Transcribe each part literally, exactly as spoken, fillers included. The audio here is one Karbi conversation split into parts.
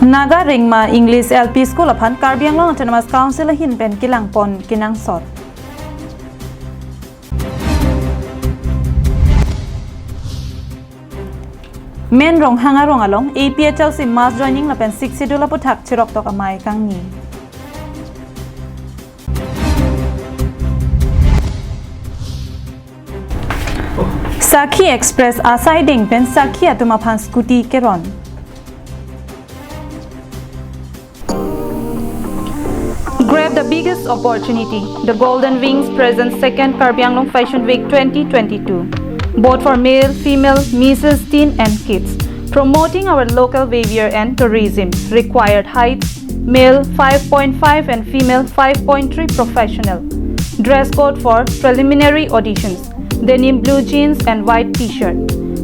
Naga Rengma English L P School aphan Karbi Anglong Autonomous Council ahin pen kelangpon kenangsot. Men Ronghang arong along A P H L C mass joining lapen Sixth Schedule aputhak cheroktok amei kangni. Sakhi Express asai deng pen sakhi atum aphan scooty keron. Grab the biggest opportunity. The Golden Wings presents second Karbi Anglong Fashion Week twenty twenty-two. Both for male, female, mistresses, teen and kids. Promoting our local behavior and tourism. Required height, male five point five and female five point three professional. Dress code for preliminary auditions. Denim blue jeans and white t-shirt.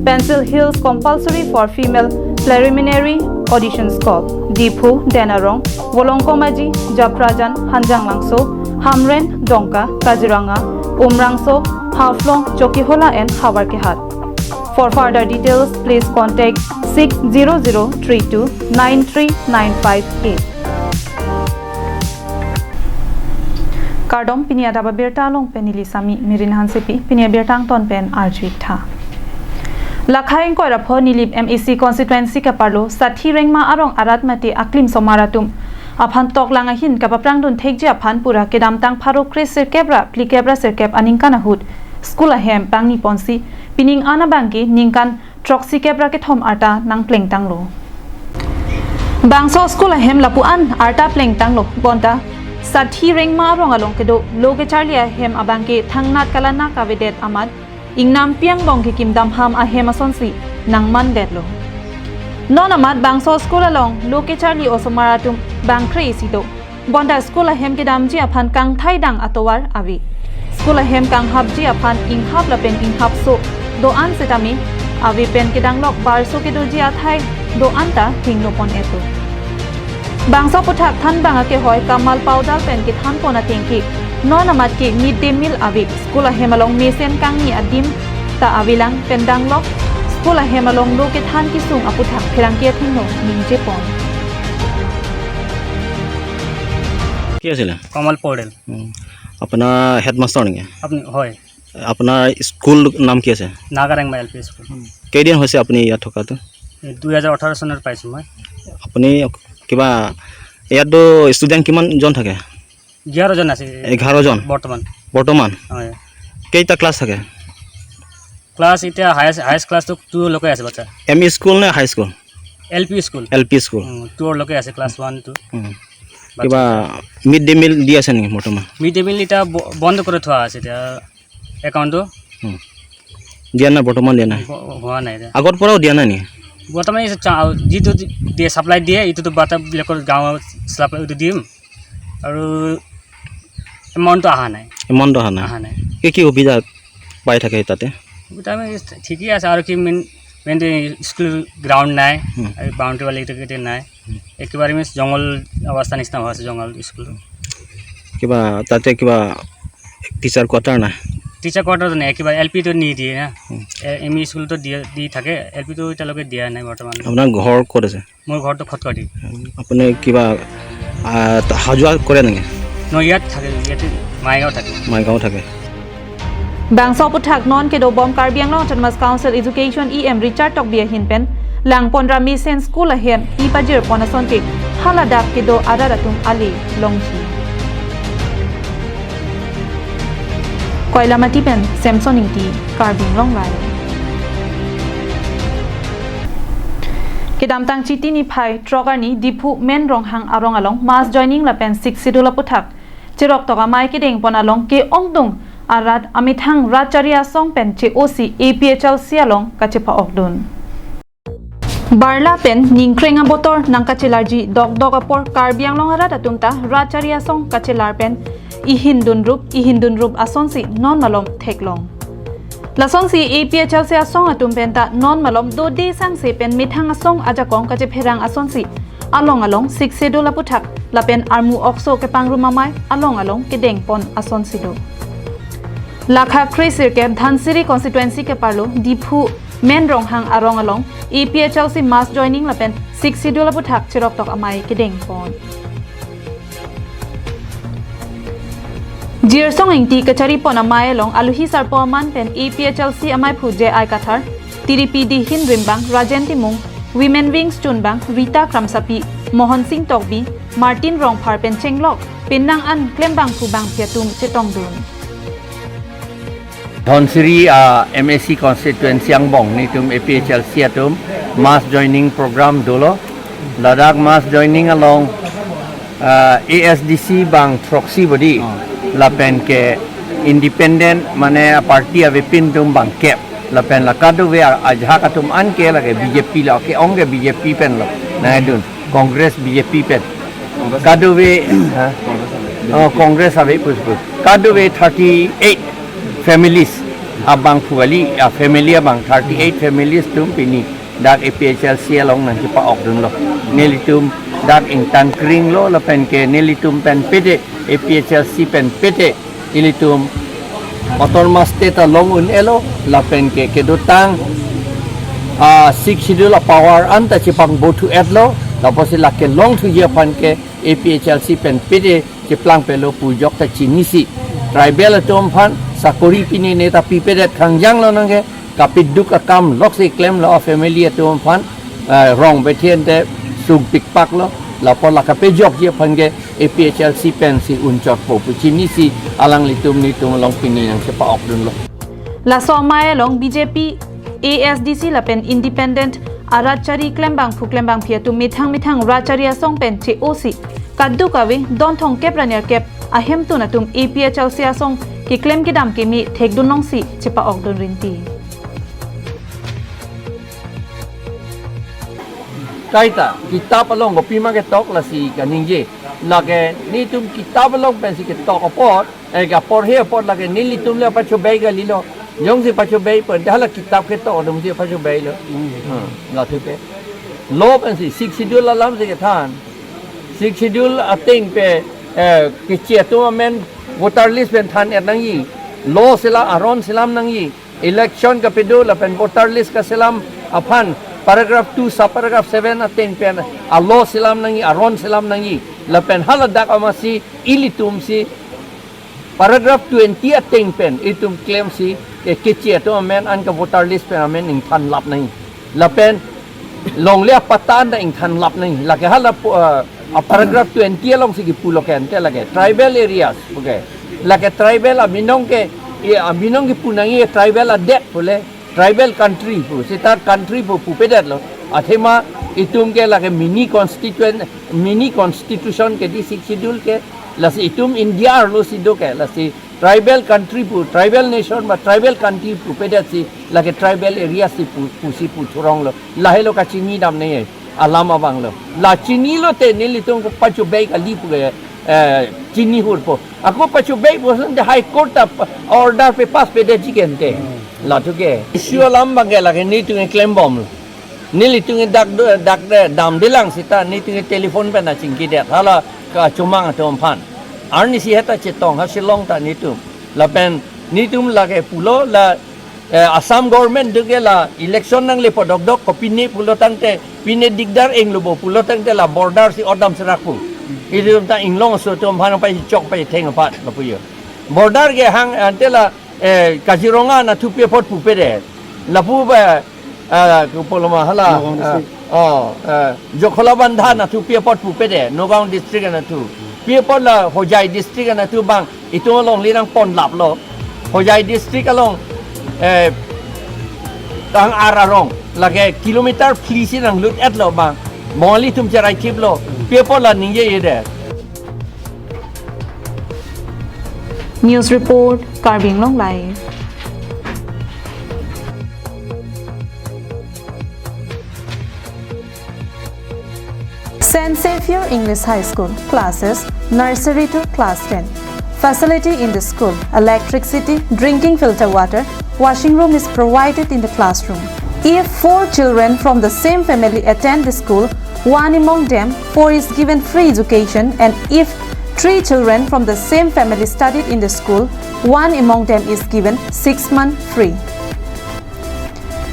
Pencil heels compulsory for female preliminary auditions call. Diphu, Denarong, Volongkom Aji, Japrajan, Hanjanglangso, Hamren, Dongka, Kaziranga, Umrangso, Haflong, Chokihola and Howraghat. For further details, please contact six zero zero three two nine three nine five eight. Kardom, pini adap abirta along pen neli Sami Mirin Hansepi, pini abirta angton pen arju-ik tha. Lakha ingkoi ra pho Nilip M A C constituency kaparlo Sathi Rengma arong arat mate aklim osomar atum aphan toklang ahin kapaprangdun thekji aphan pura kedamtang pharo kre sirkep ra phlikep ra sirkep aningkan ahut school ahem pangni ponsi pining an abangke ningkan throksikep ra kethom arta nangplengtanglo. Bangso school ahem lapu-an arta plengtanglo bonta Sathi Rengma arong along kedo lo kecharli ahem abangke thangnat kalana kavedet amat ingnam piang bong kekim damham ahem asonsi nangmandetlo. Non amat bangso school along lo kecharli osomar atum bangkre isi do. Bonta school ahem kedamji aphan kangthai dang atovar ave. School ahem kanghapji aphan inghap lapen inghapso do-an setame ave pen kedanglok barso kedoji athai do-an ta hingno pon-etlo. Bangso aputhak thanbang akehoi Kamal Paudal pen kethanpon atengke non amat ke mid day meal ave. School ahem along mesen kangni adim ta avelang pen danglok school ahem along lo kethan kesung aputhak pherangke athengno ningjepon. কি আছিলে? কমল পৌডেল। উম, আপোনাৰ হেডমাষ্টাৰ নেকি? আপুনি, হয়। আপোনাৰ স্কুল নাম কি আছে? নাগা ৰেংমা এল পি স্কুল। কেইদিন হৈছে আপুনি ইয়াত থকাটো? এই দুই হাজাৰ ওঠৰ চনত পাইছোঁ মই। আপুনি কিবা, ইয়াততো ষ্টুডেণ্ট কিমানজন থাকে? এঘাৰজন আছে। এঘাৰজন? বৰ্তমান। বৰ্তমান? হয়। কেইটা ক্লাছ থাকে? ক্লাছ এতিয়া হায়েষ্ট, হায়েষ্ট ক্লাছটো টুলৈকে আছে বাচ্চা। এম ই স্কুল নে high school? L P school. L P school. উম, টুলৈকে আছে, ক্লাছ ওৱান, টু। উম। বাচ্চা। কিবা মিড ডে মিল দি আছে নেকি বৰ্তমান? মিড ডে মিল এতিয়া ব-, বন্ধ কৰি থোৱা আছে এতিয়া একাউণ্টটো। উম। দিয়া নাই, বৰ্তমান দিয়া নাই? ব-, হোৱা নাই এতিয়া। আগৰ পৰাও দিয়া নাই নেকি? বৰ্তমান এই চা-, যিটো দি-, দিয়ে, ছাপ্লাই দিয়ে, এইটোতো বাচ্চাবিলাকৰ গাঁৱৰ ছাপ্লাই এইটো দিম। আৰু এমাউণ্টটো অহা নাই। এমাউণ্টটো অহা নাই। অহা নাই। কি কি সুবিধা পাই থাকে তাতে? সুবিধা মানে ঠিকেই আছে, আৰু কি মেইন, মেইন স্কুল গ্ৰাউণ্ড নাই, হুম। আৰু বাউণ্ডেৰী ৱাল এইটো গোটেই নাই। হুম। একেবাৰে মিনছ জংঘল অৱস্থা নিচিনা হৈ আছে, জংঘল স্কুল। কিবা তাতে কিবা টিচাৰ কোৱাৰ্টাৰ নাই? টিচাৰ কোৱাৰ্টাৰটো নাই, একেবাৰে এল পিটো নিদিয়ে না। হুম। এ-, এম ই স্কুলটো দিয়ে, দি থাকে, এল পিটো এতিয়ালৈকে দিয়া নাই বৰ্তমান। আপোনাৰ ঘৰ ক'ত আছে? মোৰ ঘৰটো খটখটি। আপুনি কিবা, আহ, অহা যোৱা কৰে নেকি? ন, ইয়াত থাকে, ইয়াতে মাইগাঁও থাকে। মাইগাঁও থাকে। Bangso aputhak non kedobom Karbi Anglong Autonomous Council Education E M Richard Tokbi ahin pen langpon ra mesen school ahem pi pajirpon asonte haladak kedo arat atum ale longji. Koilamati pen Samson Ingti, Karbi Anglong Live. Kedamtang Chiti niphai throk arni Diphu Men Ronghang arong along mass joining lapen Sixth Schedule aputhak cheroktok amei kedengpon along ke-ongdung arat amethang rat chari asong pen che-osi A P H L C along kachepa-okdun. Barla pen ningkreng abotor nangkachelarji dokdok apor Karbi Anglong arat atum ta rat chari asong kachelar pen ihin dunrup, ihin dunrup asonsi non malom theklong. Lasonsi A P H L C asong atum pen ta non malom dode sangse pen methang asong ajakong kachepherang asonsi along along Sixth Schedule aputhak lapen armu okso kepangrum amei along along kedengpon asonsi do. Lakha kre sirkep Dhansiri constituency keparlo Diphu Men Ronghang arong along A P H L C mass joining lapen Sixth Schedule aputhak cheroktok amei kedengpon. Jirsong Ingti kacharipon amei along aluhi sarpo aman pen A P H L C ameiphu J I Kathar, T D P D Hin rimbang Rajen Timung, Women Wings chunbang Rita Kramsapi, Mohon Sing Tokbi, Martin Rongphar pen chenglok penang an klembangphu bangphi atum chetongdun. Dhansiri, ah, M A C constituency angbong netum A P H L C atum mass joining program dolo. Ladak mass joining along, ah, A S D C bang throksi bodi. Oh. Lapen ke independent mane a party avepin atum bang kep. Lapen la kadokave a-, ajahak atum an ke lake B J P lo, ke-ong ke B J P pen lo. Nangdun Congress B J P pen. Kadokave, ha? Oh, Congress ave pus pus. Kadokave thirty-eight families abangphu kali, a family abang thirty-eight families atum pini dak A P H L C along nangchepa-okdunlo. Nelitum dak ingtan kringlo lapen ke nelitum pen pete, A P H L C pen pete ilitum autonomous state along un-elo lapen ke kedotang, ah, Sixth Schedule a power anta chepangbotthu-etlo, lapusi lake longthuji aphan ke A P H L C pen pete cheplangpelo pu ajok ta chinisi. Tribal atum aphan sakori pine ne ta pipedet, khangjang lonang ke kapiduk akam loksi klemlo a family atum aphan, eh, rong bethen te sukpikpaklo, lapu la kapejokji aphan ke A P H L C pensi unchotpo pu chinisi alanglitum netum along pini nangchepa-okdunlo. Laso amei along B J P, A S D C lapen independent arat chari klembangphu klembangphi atum methang methang rat chari asong pen che-osi kadokave don thomkep ra nerkep ahemtun atum A P H L C asong keklem kedam keme thekdun longsi chepa-okdun rinti. Kaita, kitap along kopima ketok lasi kaningje. Lake netum kitap along pensi ketok apot, eh, kaporhe apot lake nelitum le pachobei kalilo. Jongsi pachobei pen, hala kitap ketok atumsi pachobeilo. Hmm. Hmm, lapu ke. Law pensi, Sixth Schedule alamsi kethan. Sixth Schedule ateng pen, eh, keche atum amen voter list pen than-et nangji. Law selam, aron selam nangji. Election kapedo lapen voter list kaselam aphan paragraph two subparagraph seven ateng pen a law selam nangji, aron selam nangji. Lapen haladak amatsi ilitumsi paragraph twenty ateng pen itum klemsi, eh, keche atum amen an ke voter list pen amen ingthanlap nangji. Lapen longle apatta an ta ingthanlap nangji. Lake hala pu-, ah, a paragraph twenty alongsi kipulo ke ante lake tribal areas, okay. Lake tribal abinong ke, eh, abinong kipu nangji tribal adet pule, tribal country pu, seta country pu pupedetlo. Athema itum ke lake mini constituent, mini constitution ke di Sixth Schedule ke, lasi itum India arlosi do ke, lasi tribal country pu, tribal nation ba tribal country pupedetsi, lake tribal area si pu, pusi puthuronglo. Lahelo kachinidam nangji alam abanglo. La chinilote nelitum kopachobei kali pu ke, eh, chinihurpo. Ako pachobei pu asonte High Court ta pa-, order pe-pass pedetji ke ante. Lapu ke. Issue alam abang ke lake netum keklembomlo. Nelitum ke dak do, dak de, damdelang seta, netum ke telephone pen nangchingkidet. Hala kachomang atum aphan. Arnisi heta chetong ha Shillong ta netum. Lapen netum lake pulo la, eh, Assam government do ke la election nangle po dokdok ko pine pulo tangte, pine dikdar englo bo pulo tangte la border si odam serak pu. Itum ta inglong aso atum aphan pachechok pachetheng aphan lapu jo. Border ke hang ante la, eh, Kaziranga anatthu pi apot pupedet. Lapu ba, ah, kopiloma hala, Nagaon ah, district. Oh, eh, Jakhalabandha anatthu pi apot pupedet, Nagaon district anatthu. Pi apot la Hojai district anatthu abang, itum along li nangponlaplo. Hojai district along, eh, tang ar arong, lake kilometer phli si nanglut-etlo abang. Bongali atum cherai thiplo, pi apot la ningjejedet. News report, Karbi Anglong Live. Saint Xavier English High School, classes nursery to class ten. Facility in the school, electricity, drinking filter water, washing room is provided in the classroom. If four children from the same family attend the school, one among them four is given free education, and if three children from the same family studied in the school, one among them is given six months free.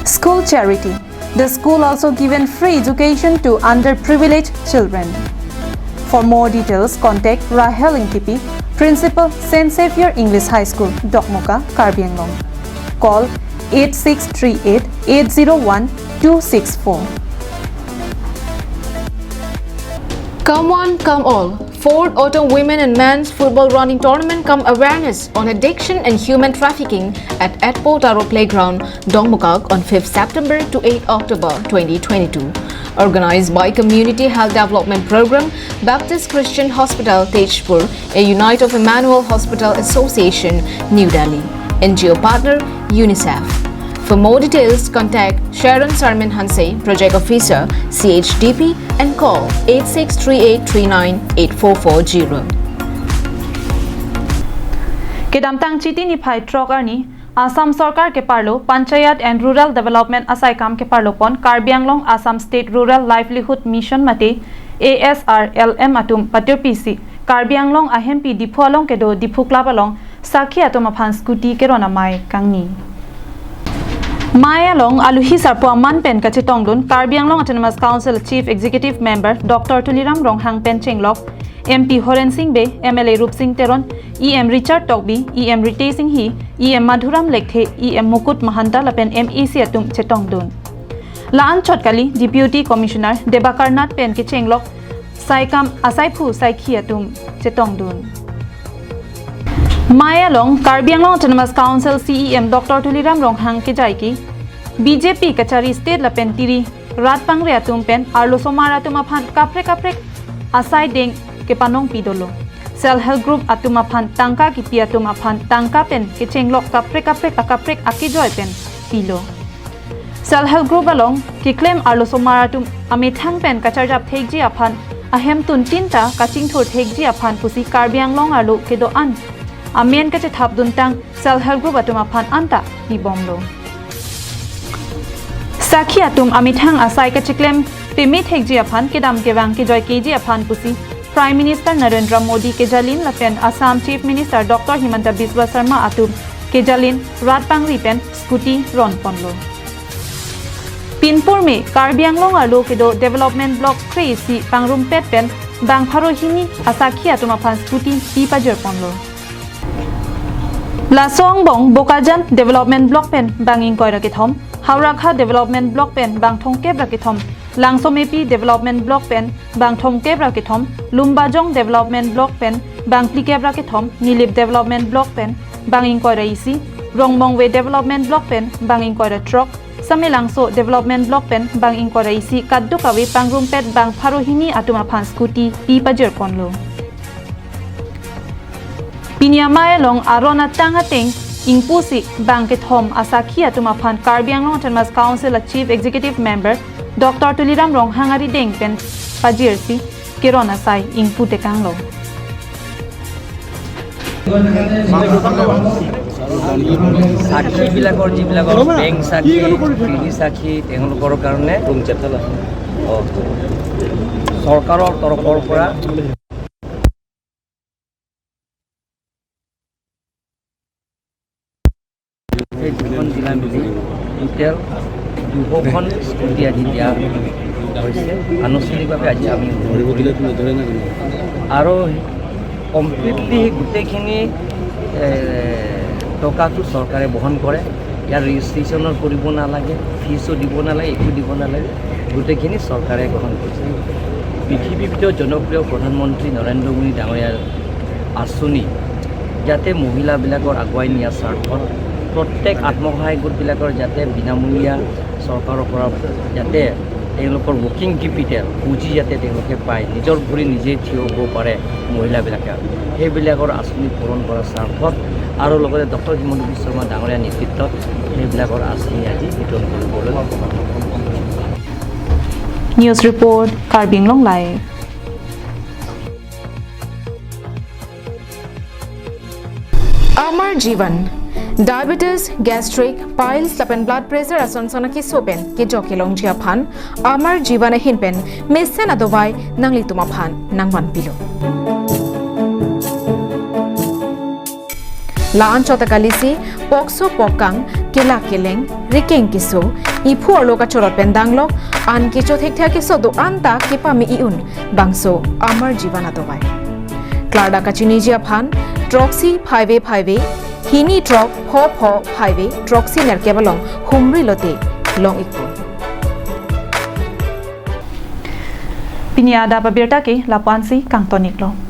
School charity. The school also given free education to underprivileged children. For more details, contact Rahel Ingtipi, Principal, Saint Xavier English High School, Dokmoka, Karbi Anglong. Call eight six three eight eight zero one two six four. Come One, Come All, fourth Autumn Women and Men's Football Running Tournament cum Awareness on Addiction and Human Trafficking at Atpo Taro Playground, Dokmoka on fifth September to eighth October twenty twenty-two. Organized by Community Health Development Program, Baptist Christian Hospital, Tezpur, a unit of Emmanuel Hospital Association, New Delhi. N G O partner, UNICEF. For more details, contact Sharon Sarmin Hanse, Project Officer, C H D P, and call eight six three eight three nine eight four four zero. Kedamtang Chiti niphai throk arni, Assam Sorkar keparlo, Panchayat and Rural Development asaikam keparlo pon, Karbi Anglong Assam State Rural Livelihood Mission mate A S R L M atum patirpisi, Karbi Anglong ahempi Diphu along kedo Diphu Club along sakhi atum aphan scooty keron amei kangni. Mei along aluhi sarpo aman pen kachetongdun Karbi Anglong Autonomous Council Chief Executive Member Doctor Tuliram Ronghang pen chenglok M P Horen Sing Bey, M L A Rupsing Teron, E M Richard Tokbi, E M Ritesh Enghi, E M Madhuram Lekthe, E M Mukut Mahanta lapen M A C atum chetongdun. La-anchot kali Deputy Commissioner Debakar Nath pen kechenglok saikam asaiphu saikhi atum chetongdun. Mei along Karbi Anglong Autonomous Council C E M Doctor Tuliram Ronghang kejaiki, B J P kachari state lapen tiri rat pangre atum pen arlosomar atum aphan kaprek kaprek asai deng kepanong pidolo. Self Help Group atum aphan tangka kipi atum aphan tangka pen kechenglok kaprek kaprek akaprek akejoi pen pilo. Self Help Group along keklem arlosomar atum amethang pen kacharjap thekji aphan, ahemtun tinta kachingthur thekji aphan pusi Karbi Anglong arlo kedo-an amen kachethapdun tang Self Help Group atum aphan anta pibomlo. Sakhi atum amethang asai kachiklem peme thekji aphan kedam kevang kejoi keji aphan pusi Prime Minister Narendra Modi kejalin lapen Assam Chief Minister Doctor Himanta Biswa Sarma atum kejalin rat pangri pen scooty ron ponlo. Pinpur me Karbi Anglong arlo kedo development block kre-isi pangrumpet pen bang pharo hini asakhi atum aphan scooty pi pajir ponlo. Laso angbong Bokajan Development Block pen bang ingkoi ra kethom, Howraghat Development Block pen bang thomkep ra kethom, Langsomepi Development Block pen bang thomkep ra kethom, Lumbajong Development Block pen bang phlikep ra kethom, Nilip Development Block pen bang ingkoi ra isi, Rongmongve Development Block pen bang ingkoi ra throk, Samelangso Development Block pen bang ingkoi ra isi kadokave pangrumpet bang pharo hini atum aphan scooty pi pajir ponlo. Pini amei along aron atang ateng ingpusi bang kethom asakhi atum aphan Karbi Anglong Autonomous Council a Chief Executive Member Doctor Tuliram Ronghang arideng pen pajirsi keron asai ingpu tekanglo. সাক্ষীবিলাকৰ যিবিলাকৰ বেংক সাক্ষী, পিতৃ সাক্ষী, তেওঁলোকৰ কাৰণে, অ, চৰকাৰৰ তৰফৰ পৰা এই দুখন জিলা মিলি টোটেল দুশখন স্কুটি আজি দিয়া হৈছে। আনুষ্ঠানিকভাৱে আজি আমি আৰু কমপ্লিটলি গোটেইখিনি, এ, টকাটো চৰকাৰে বহন কৰে। ইয়াৰ ৰেজিষ্ট্ৰেশ্যনৰ কৰিব নালাগে, ফিজো দিব নালাগে, একো দিব নালাগে, গোটেইখিনি চৰকাৰে গ্ৰহণ কৰিছে। পৃথিৱীৰ ভিতৰত জনপ্ৰিয় প্ৰধানমন্ত্ৰী নৰেন্দ্ৰ মোদী ডাঙৰীয়াৰ আঁচনি যাতে মহিলাবিলাকৰ আগুৱাই নিয়াৰ স্বাৰ্থত প্ৰত্যেক আত্মসহায়ক গোটবিলাকৰ যাতে বিনামূলীয়া চৰকাৰৰ পৰা যাতে তেওঁলোকৰ ৱৰ্কিং কেপিটেল, পুঁজি যাতে তেওঁলোকে পায়, নিজৰ ভৰি নিজে থিয় হ'ব পাৰে মহিলাবিলাকে, সেইবিলাকৰ আঁচনি পূৰণ কৰাৰ স্বাৰ্থত আৰু লগতে ডক্টৰ হিমন্ত বিশ্ব শৰ্মা ডাঙৰীয়াৰ নেতৃত্বত সেইবিলাকৰ আঁচনি আজি বিতৰণ কৰিবলৈ News report, Karbi Anglong Live. Amar Jeevan, diabetes, gastric, piles lapen blood pressure ason ason akeso pen kejok kelongji aphan Amar Jeevan ahin pen mesen adovai nanglitum aphan nangvanpilo. La-anchot ta kalisi pokso pokang kelak keleng, rikeng keso, iphu arlo kachorot pen danglok, an kecho thekthak keso do-an ta kepame-i un, bangso amar jivan adovai. Klardak kachiniji aphan, throksi phaive phaive, hini throk pho pho phaive, throksi nerkep along humri lote long-ikpo. Pini adap abirta ke lapu-ansi kangton-iklo.